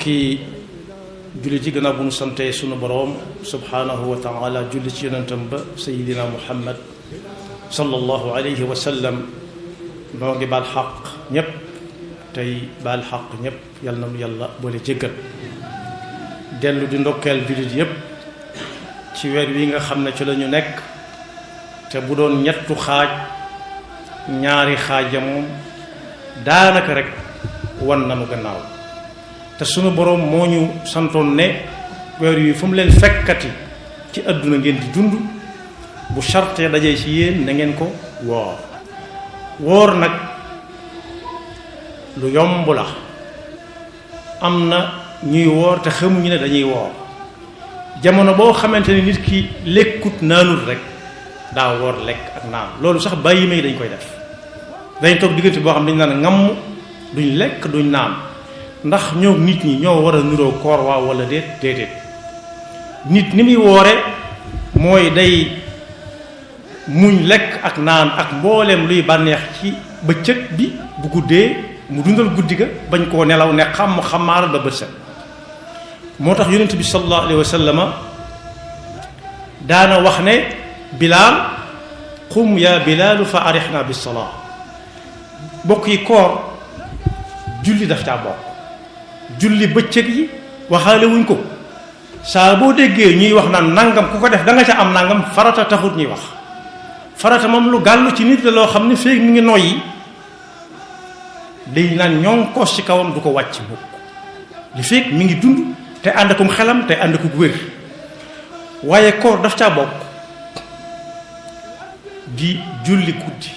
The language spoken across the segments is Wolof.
bokki jullit yi gannaaw bu nu sante sunu boroom subhaanahu wa taala julli ci yonentam ba sayidina muhammad sallallahu alayhi wa sallam noo ngi baal xaq ñépp tey baal xaq ñépp yal na nu yàlla boole jéggal dellu di ndokkeel jullit yépp ci weer wi nga xam ne ci la ñu nekk te bu doon ñettu xaaj ñaari xaaja moom daanaka rek wan nanu gannaaw te sunu boroom moo ñu santoon ne weer wi fu mu leen fekkati ci àdduna ngeen di dund bu charte dajee ci yéen na ngeen ko woor nag lu yomb la am na ñuy woor te xamuñu ne dañuy woor jamono boo xamante ni nit ki lekkut naanut rek daa woor lekk ak naan loolu sax bàyyi may dañ koy def dañ toog diggante boo xam ne dañ naan ngamm duñ lekk duñ naan ndax ñoo nit ñi ñoo war a nuroo koor waaw wala déedéet nit ni muy woore mooy day muñ lekk ak naan ak mbooleem luy bànneex ci bëccëg bi bu guddee mu dundal guddi ga bañ koo nelaw ne xamaaral ba bët set moo tax yonent bi sallallahu alayhi wa sallama daana wax ne bilaal qum ya bilaalu fa arixna bis salaa bokk yi koor julli daf caa bokk julli bëccëg yi waxaale wuñ ko saa boo déggee ñuy wax naan nangam ku ko def da nga ca am nangam farata taxut ñuy wax farata moom lu gàllu ci nit la loo xam ne feeg mi ngi noyyi day naan ñoŋ koos ci kawam du ko wàcc mukk li feeg mi ngi dund te ànd akum xelam te ànd akum wér waaye koor daf caa bokk di julli guddi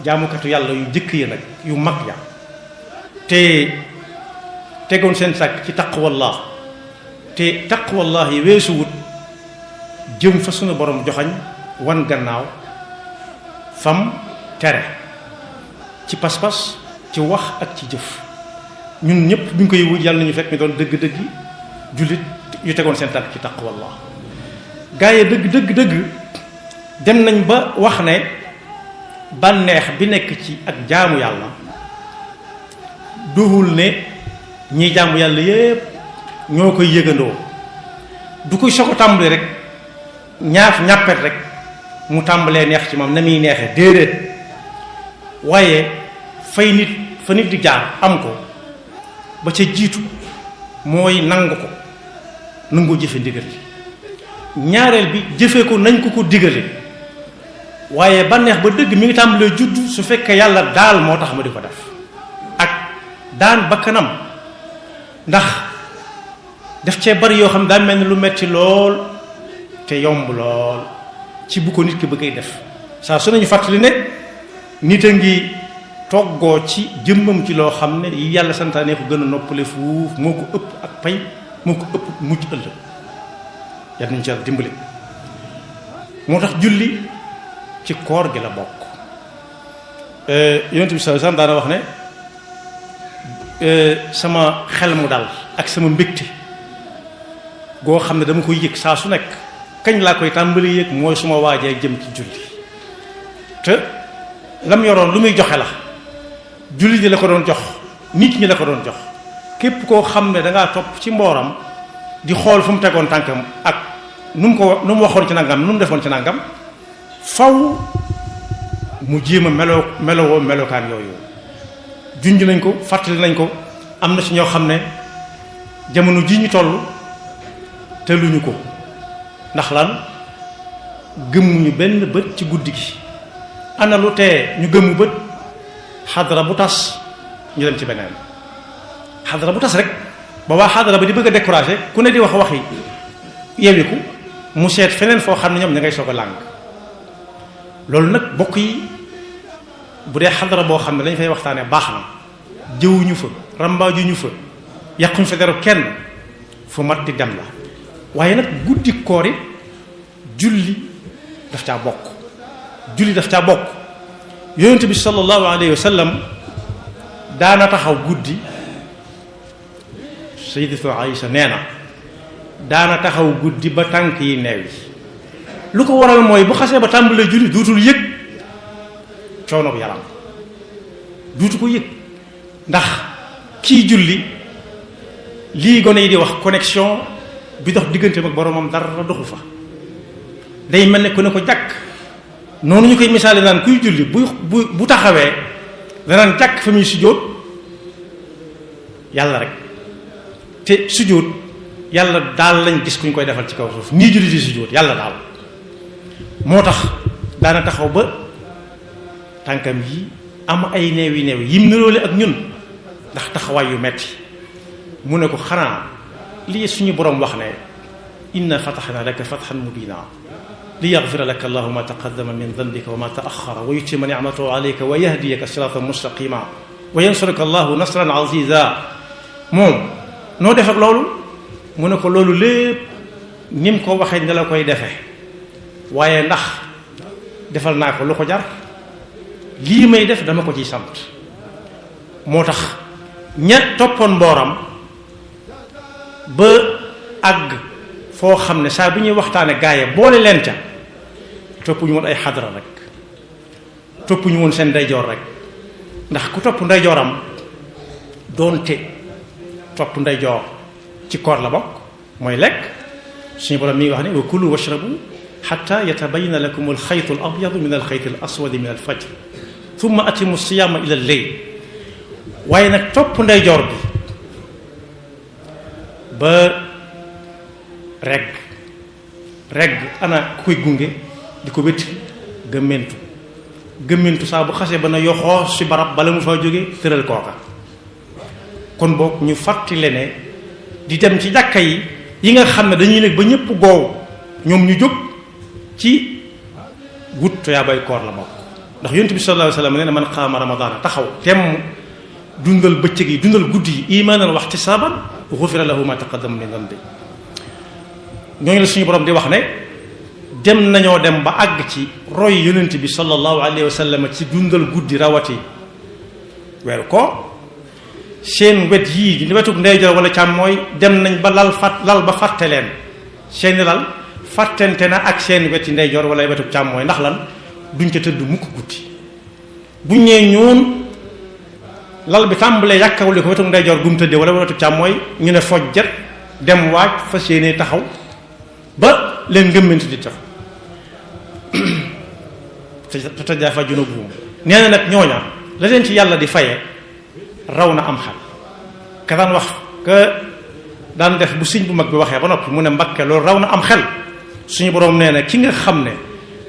jaamukatu yàlla yu jëkk ya nag yu mag ya te tegoon seen sàkk ci taqwallah te taqwallah yi weesuwut jëm fa sunu borom joxañ wan gannaaw fam tere ci pas-pas ci wax ak ci jëf ñun ñëpp bu ñu koy wut yàlla nañu fekk ñu doon dëgg-dëgg jullit yu tegoon seen tànk ci taqwallah gaa yi dëgg dem nañ ba wax ne bànneex bi nekk ci ak jaamu yàlla duhul ne ñiy jaamu yàlla yépp ñoo koy yëgandoo du koy soo ko tàmbali rek ñàppet rek mu tàmbalee neex ci moom na muy neexee déedéet waaye fa nit di jaar am ko ba ca jiitu mooy nangu ko nangoo jëfe ndigal li ñaareel bi jëfe ko nañ ko digale waaye bànneex ba dëgg mi ngi tàmbalee judd su fekkee yàlla daal moo tax ma di ko def ak daan bakkanam ndax def cee bari yoo xam daa mel ni lu metti lool te yomb lool ci bu ko nit ki bëggee def saa su nañu fàttali ne nit a ngi toggoo ci jëmmam ci loo xam ne yi yàlla santaane ko gën a noppale fuuf moo ko ëpp ak pay moo ko ëpp mucc ëllëg yàlla nañu ci yàlla dimbali moo tax julli ci koor gi la bokk yonent bi sallallahu alayhi wasallam daana wax ne sama xel mu dal ak sama mbégte goo xam ne dama koy yëg saa su nekk kañ laa koy tàmbali yëg mooy suma waajee jëm ci julli te lam yoroon lu muy joxe la julli ñi la ko doon jox nit ñi la ko doon jox képp koo xam ne dangaa topp ci mbooram di xool fu mu tegoon tànkam ak nu mu waxoon ci nangam nu mu defoon ci nangam faw mu jéem a melowoo melokaan yooyu junj nañ ko fàttali nañ ko am na ci ñoo xam ne jamono ji ñu toll te luñu ko ndax lan gëmmuñu benn bët ci guddi gi ana lu tee ñu gëmmu bët xadara bu tas ñu dem ci beneen xadara bu tas rek ba waa xadara ba di bëgg a découragé ku ne di wax waxi yewiku mu seet feneen foo xam ne ñoom ña ngay soog a làng loolu nag bokk yi bu dee xadara boo xam ne dañ fay waxtaanee baax na jëwuñu fa rambaajuñu fa yàquñ fa dara kenn fu mat di dem la waaye nag guddi koor it julli daf caa bokk yonent bi sallallahu alayhi wa sallam daana taxaw guddi sayyidatu Aïsa nee na daana taxaw guddi ba tànk yi neew yi lu ko waral mooy bu xasee ba tàmbalee julli duutul yëg coono bu yaram duutu ko yëg ndax kii julli lii gone yi di wax connexion bi dox digganteem ak boromam dara doxu fa day mel ne ku ne ko jàkk noonu ñu koy misaale naan kuy julli bu taxawee danaan jàkk fa muy sujjóot yàlla rek te sujjóot yàlla daal lañ gis kuñ koy defal ci kaw suuf nii julli di sujjóot yàlla daal moo tax daana taxaw ba tànkam yi am ay neew yim niroole ak ñun ndax taxawaay yu metti mu ne ko xanaa lii suñu boroom wax ne inna fataxna laka fatxan mubina li yaxfira laka allahu ma taqaddama min danbika wa ma taaxara wa yutima nicmatahu alayka wa yahdiyaka siratan mustaqima wa yansuraka allahu nasran aziza moom noo def ak loolu mu ne ko loolu lépp ni mu ko waxee ne la koy defee waaye ndax defal naa ko lu ko jar lii may def dama ko ciy sant moo tax ña toppoon mbooram ba àgg foo xam ne saa bu ñuy waxtaane gaaye boole leen ca toppuñu woon ay xadra rek toppuñu woon seen ndeyjoor rek ndax ku topp ndeyjooram doonte topp ndeyjoor ci koor la bokk mooy lekk suñu borom mi ngi wax ne wa kulu washrabu xatta yatabayana lakum alxaytu al abyadu min alxayti al aswadi min alfajr thumma atimu siyaama ila lleyl waaye nag topp ndeyjoor bi ba regg ana ku koy gunge di ko wétti gëmmentu saa bu xasee ba na yoxoo si barab bala mu fa jóge tëral kooka kon boog ñu fàttali ne di dem ci jàkka yi nga xam ne dañuy nekk ba ñëpp goow ñoom ñu jóg ci wut tuyaabay koor la bokk ndax yonent bi sallallahu alayhi wa sallam nee na man qaama ramadaana taxaw temm dundal bëccëg yi dundal guddi yi imaanan wa ihtisaaban gufira lahu ma taqaddama min dambi ñooñu la suñu borom di wax ne dem nañoo dem ba àgg ci roy yonent bi sallallahu alayhi wa sallam ci dundal guddi rawati weeru ko seen wet yii di wetuk ndeyjoor wala càmmooy dem nañ ba lal ba fàtte leen seeni lal fàttente na ak seen weti ndeyjoor wala wetuk càmmooy ndax lan duñ ca tëdd mukk guddi buñ ñee ñoon lal bi tàmbalee yàkkawli ko wetuk ndeyjoor gum tëddee wala wetuk càmmooy ñu ne fojjat dem waaj fas yéene taxaw ba leen ngëmmanti di tax te tajaafa junubuhum nee na nag ñooña la leen ci yàlla di faye raw na am xel ka daan wax ka daan def bu sëñ bu mag bi waxee ba noppi mu ne mbakke loolu raw na am xel suñu boroom nee na ki nga xam ne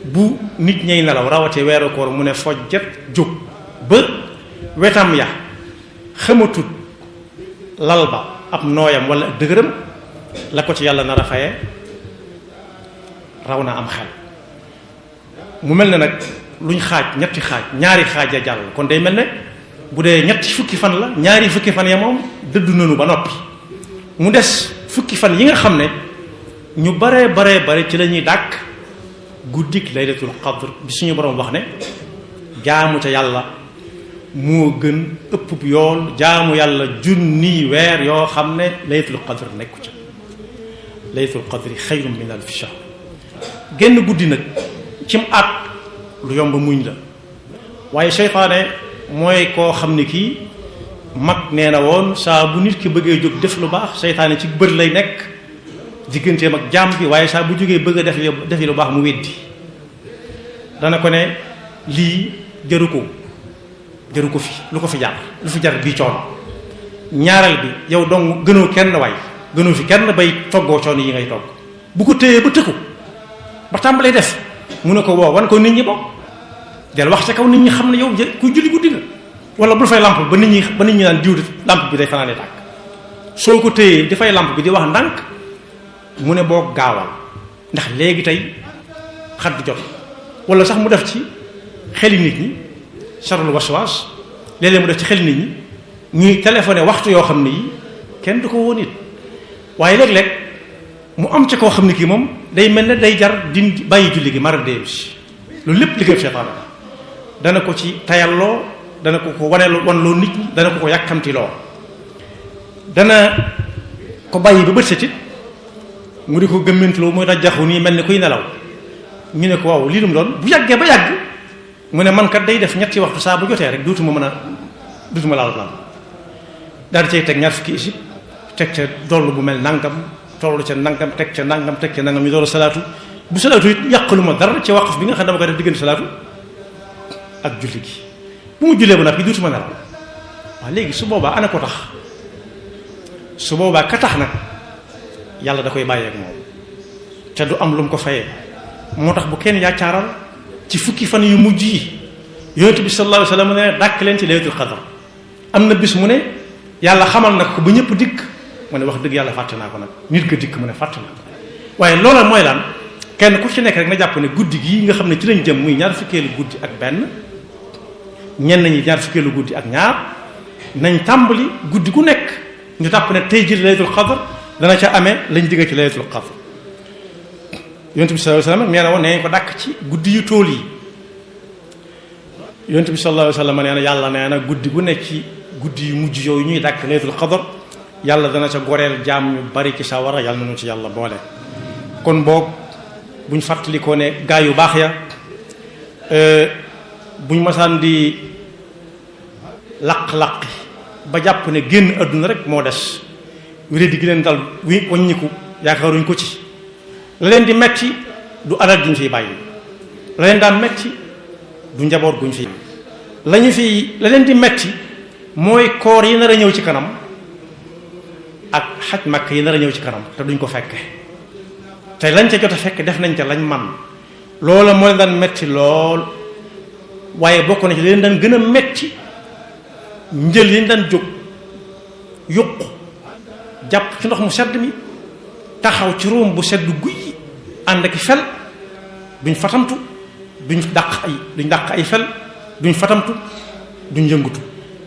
bu nit ñay nelaw rawatee weeru koor mu ne fojjat jóg ba wetam ya xamatut lal ba ab nooyam wala ak dëgëram la ko ci yàlla nar a faye raw na am xel mu mel ne nag luñ xaaj ñetti xaaj ñaari xaaj ya jàll kon day mel ne bu dee ñetti fukki fan la ñaari fukki fan ya moom dëddu nañu ba noppi mu des fukki fan yi nga xam ne ñu bare ci la ñuy dàkk guddik laylatul qadr bi suñu borom wax ne jaamu ca yàlla moo gën ëpp yool jaamu yàlla junni weer yoo xam ne laylatul qadr nekku ca laylatul qadri xayrun min alfi shahr génn guddi nag cim at lu yomb muñ la waaye seytaane mooy koo xam ne kii mag nee na woon saa bu nit ki bëggee jóg def lu baax seytaane ci bët lay nekk digganteem ak jaam bi waaye saa bu jógee bëgg a def lu baax mu weddi dana ko ne lii jaru ko fi lu ko fi jar lu fi jar bii coono ñaareel bi yow dong gënoo kenn waay gënoo fi kenn bay toggoo coono yi ngay togg bu ko téyee ba tëkku ba tàmbalee def mu ne ko woo wan ko nit ñi bokk del wax ca kaw nit ñi xam ne yow kuy julli guddi nga wala bul fay lamp ba nit ñi naan diw lamp bi day fanaane tàkk soo ko téyee di fay lamp bi di wax ndànk mu ne boo gaawal ndax léegi tey xat jot wala sax mu def ci xeli nit ñi sarul waswaas léeg-léeg mu def ci xeli nit ñi ñuy téléphoné waxtu yoo xam ne yi kenn du ko woon it waaye léeg-léeg mu am ca koo xam ne kii moom day mel ne day jar di bàyyi julli gi mara dee si loolu lépp liggéey seytaane dana ko ci tayalloo dana ko wanloo nit ñi dana ko yàkkamtiloo dana ko bàyyi ba bët setit mu di ko gëmmantiloo muy rajaxu nii mel ni kuy nelaw ñu ne ko waaw lii dum doon bu yàggee ba yàgg mu ne man kat day def ñetti waxtu saa bu jotee rek duutuma laal plan daal di cay teg ñaar fukki isib teg ca dollu bu mel nangam tollu ca nangam teg ca nangam teg ca nangam ñu door a salaatu bu salaatu it yàqalu ma dara ci waqf bi nga xam ne dama koy def diggante salaatu ak julli gi bu mu jullee ba nag yi duutuma nelaw waaw léegi su boobaa ana ko tax su boobaa ka tax nag yàlla da koy bàyyeek moom te du am lu mu ko fayee moo tax bu kenn yaacaaral ci fukki fan yu mujj yi yonent bi sallallahu alayhi wasallam ne dàkk leen ci laylatul qadr am na bis mu ne yàlla xamal na ko ba ñëpp dikk mu ne wax dëgg yàlla fàtte naa ko nag nit ko dikk mu ne fàtte naa ko waaye loola mooy lan kenn ku ci nekk rek na jàpp ne guddi gii nga xam ne ci lañ jëm muy ñaar fukkeelu guddi ak benn ñenn ñi ñaar fukkeelu guddi ak ñaar nañ tàmbali guddi gu nekk ñu tàpp ne tey jii laylatul qadr dana ca amee lañ digga ci laylatul qadr yonent bi sallallahu alayhi wasallam nee na woon nee ko dàkk ci guddi yu tool yi yonent bi sallallahu alayhi wasallam nee na yàlla nee na guddi gu nekk ci guddi yu mujj yooyu ñuy dàkk laylatul qadr yàlla dana ca goreel jaam ñu bari ci sawara yàlla nañu ci yàlla boole kon boog buñ fàttalikoo ne gaa yu baax ya buñ masaan di laq-laqi ba jàpp ne génn àdduna rek moo des wéré di leen dal waññiku yaakaaruñ ko ci la leen di metti du alal duñ fiy bàyyi la leen daan metti du njaboot guñ fi la leen di metti mooy koor yi nar a ñëw ci kanam ak xaj makk yi nar a ñëw ci kanam te duñ ko fekke te lañ ca jot a fekk def nañ ca lañ man loola moo leen daan metti lool waaye bokk na ci leen daan gën a metti njël yi ñu daan jóg yuq jàpp ci ndox mu sedd mi taxaw ci ruum bu sedd guy ànd ak fel duñ fatamtu duñ dàq ay fel duñ fatamtu duñ yëngutu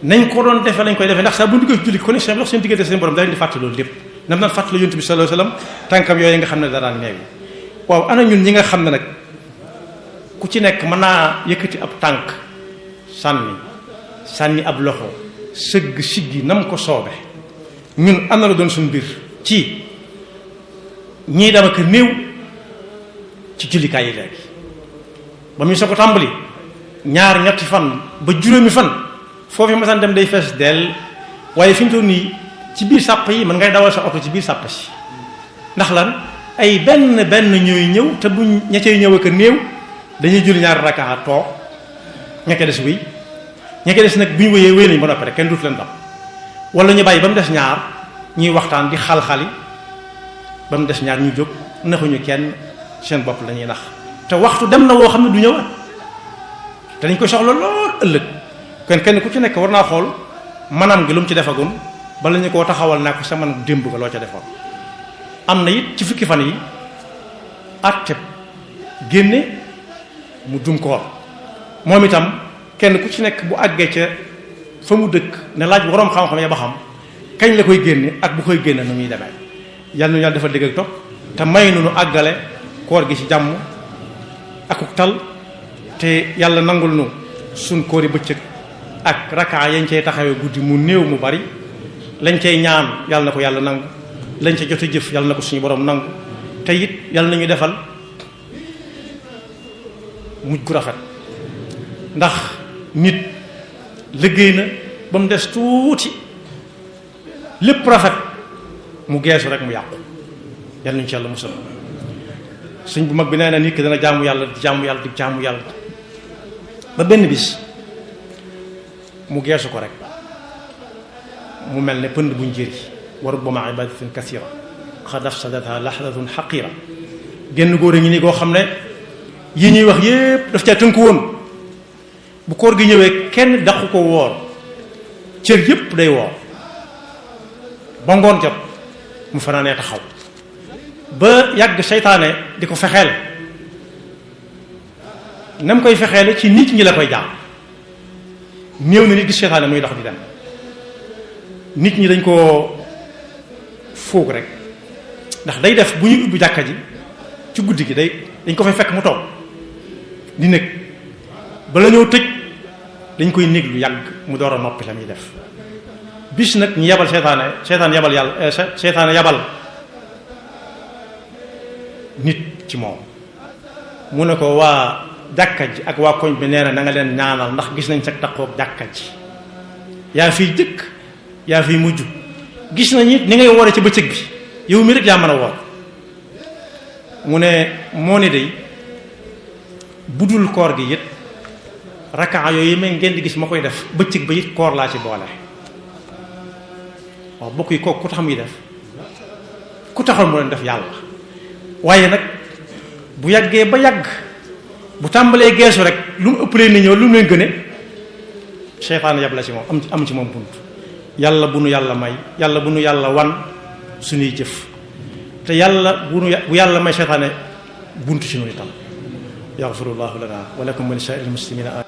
nañ ko doon defee lañ koy defee ndax saa bu duggee julli connexion bi dox seen diggante seen borom da leen di fàtte loolu lépp nam naan fàtte la yonent bi sallallahu alayhi wasallam tànkam yooyu nga xam ne daraan neew waaw ana ñun ñi nga xam ne nag ku ci nekk mën naa yëkkati ab tànk sànni ab loxo sëgg siggi nam ko soobe ñun am na la doon suñu mbir ci ñii dama ko néew ci jullikaay yi léegi ba muy soo ko tàmbali ñaar ñetti fan ba juróomi fan foofu masaan dem day fees dell waaye fi mu toll nii ci biir sàpp yi mën ngay dawal sa oto ci biir sàpp si ndax lan ay benn ñooy ñëw te buñ ña cay ñëw ak néew dañuy julli ñaari rakkaa toog ña ca des wéy ña ca des nag bu ñu wéyee wéy nañ ba noppi rek kenn dut leen dam wala ñu bàyyi ba mu des ñaar ñuy waxtaan di xal-xali ba mu des ñaar ñu jóg naxuñu kenn seen bopp la ñuy nax te waxtu dem na woo xam ne du ñëwaat te dañ koy soxla lool ëllëg kenn ku ci nekk war naa xool manam gi lu mu ci defagun bala ñu koo taxawal naa ko sa man démb ga loo ca defoon am na it ci fukki fan yi àtte génne mu dum koor moom itam kenn ku ci nekk bu àggee ca fa mu dëkk ne laaj waroom xam-xam ya ba xam kañ la koy génne ak bu koy génne nu muy demee yàlla nu yàlla dafa dégg ak topp te may nu nu àggale koor gi ci jàmm akuk tal te yàlla nangul nu suñ koori bëccëg ak rakaa yañ cay taxawee guddi mu néew mu bari lañ cay ñaan yàlla na ko yàlla nangu lañ ca jot a jëf yàlla na ko suñu borom nangu te it yàlla nañu defal mujj gu rafet ndax nit liggéey na ba mu des tuuti lépp rafet mu geesu rek mu yàqu yàlla nañu ci yàlla musal suñ bu mag bi nee na nit ki dana jaamu yàlla di jaamu yàlla di jaamu yàlla ba benn bis mu geesu ko rek mu mel ne pënd buñ jëri wa rubbama ibadatin kathira xad afsadatha lahdatun xaqira génn góor a ngi ni koo xam ne yi ñuy wax yépp daf caa tënku woon bu koor gi ñëwee kenn daqu ko woor cër yépp day woor ba ngoon jot mu fanaanee taxaw ba yàgg seytaane di ko fexeel nam koy fexeele ci nit ñi la koy jaam néew na nit gis seytaane muy dox di dem nit ñi dañ koo foog rek ndax day def bu ñuy ubbi jàkka ji ci guddi gi dañ ko fay fekk mu toog di nekk bala ñoo tëj dañ koy néeg lu yàgg mu door a noppi la muy def bis nag ñu yabal seytaane yabal nit ci moom mu ne ko waa jàkka ji ak waa koñ bi nee na nga leen ñaanal ndax gis nañ sa taqoog jàkka ji yaa fiy jëkk yaa fi mujj gis nañu ni ngay woore ci bëccëg bi yow mi rek yaa mën a woor mu ne moo ne day budul koor gi it rakaa yooyu may ngeen di gis ma koy def bëccëg ba it koor laa ci boole waaw bokk yi kooku ku tax muy def ku taxoon mu leen def yàlla waaye nag bu yàggee ba yàgg bu tàmbalee geesu rek lu mu ëppalee ni ñëw lu mu leen gëne seytaan yab la ci moom am ci moom bunt yàlla bu nu yàlla may yàlla bu nu yàlla wan suñuy jëf te yàlla bu yàlla may seytaane bunt ci nu itam yaxfirullahu lana wa lakum wa li saa'iril muslimina